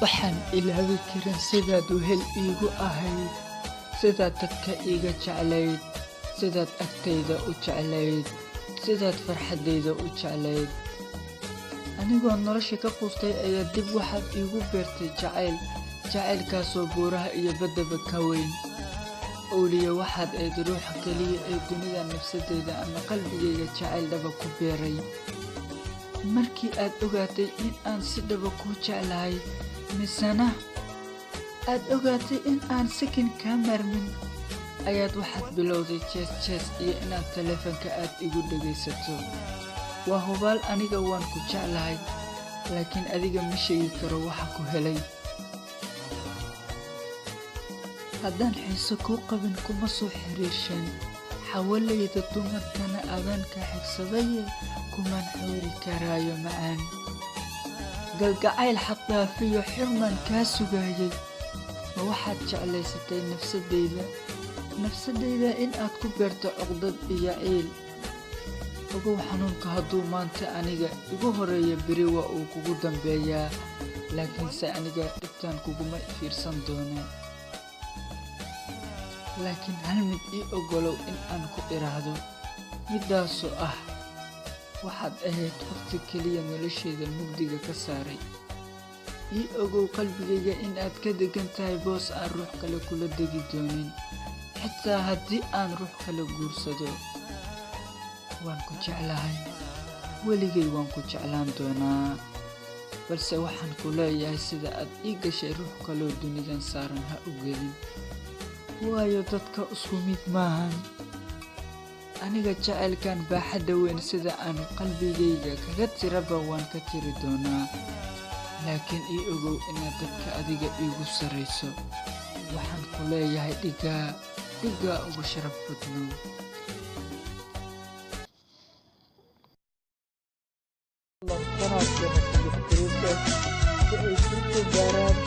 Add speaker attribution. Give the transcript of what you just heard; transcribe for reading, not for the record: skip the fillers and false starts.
Speaker 1: Waxaan ilaawi karin sidaad wehel iigu ahayd, sidaad dadka iiga jeclayd, sidaad agtayda u jeclayd, sidaad farxaddayda u jeclayd. Anigoo nolosha ka quustay ayaa dib waxaad iigu beertay jacayl, jacaylkaasoo buuraha iyo baddaba ka weyn. Owliyo waxaad ahayd ruuxa keliya ee dunida nafsadeyda ama qalbigayga jacayl dhaba ku beeray. Markii aad ogaatay in aan si dhaba kuu jeclahay, misena aad ogaatay in aan sakin kaa maarmin, ayaad waxaad bilowday jees jees iyo inaad taleefanka aad igu dhagaysato. Waa hubaal aniga waan ku jeclahay, laakiin adiga ma sheegi karo waxa ku helay. Haddaan xiiso kuu qabin kuma soo xiriirshan, xawaleyda dumarkana adaan ka xigsadaye kumaan xoori karaayo macaan. Galgacayl xad dhaafiyo xirmaan kaa sugayay, ma waxaad jeclaysatay nafsadeyda, nafsadeyda in aad ku beerto cuqdad iyo ciil. Ogow xanuunka hadduu maanta aniga igu horeeyo beri waa uu kugu dambeeyaa, laakiinse aniga dhibtaan kuguma fiirsan doono. Laakiin hal mid ii oggolow in aan ku iraahdo, midaasoo ah waxaad ahayd qofta keliya noloshayda mugdiga ka saaray. Ii ogow qalbigayga in aad ka degan tahay boos aan ruux kale kula degi doonin, xitaa haddii aan ruux kale guursado. Waan ku jeclahay, weligay waan ku jeclaan doonaa, balse waxaan ku leeyahay sida aad ii gashay ruux kaloo dunidan saaran ha u gelin. Waayo dadka isku mid maahan. Aniga jacaylkan baaxadda weyn sida aan qalbigayga kaga tiraba waan ka tiri doonaa, laakiin ii ogow inaad dadka adiga iigu sarrayso. Waxaan ku leeyahay dhigaa, dhigaa ugu sharaf badnow.
Speaker 2: Fadlan kanaalkeena subscribe si ay kuu soo gaaraan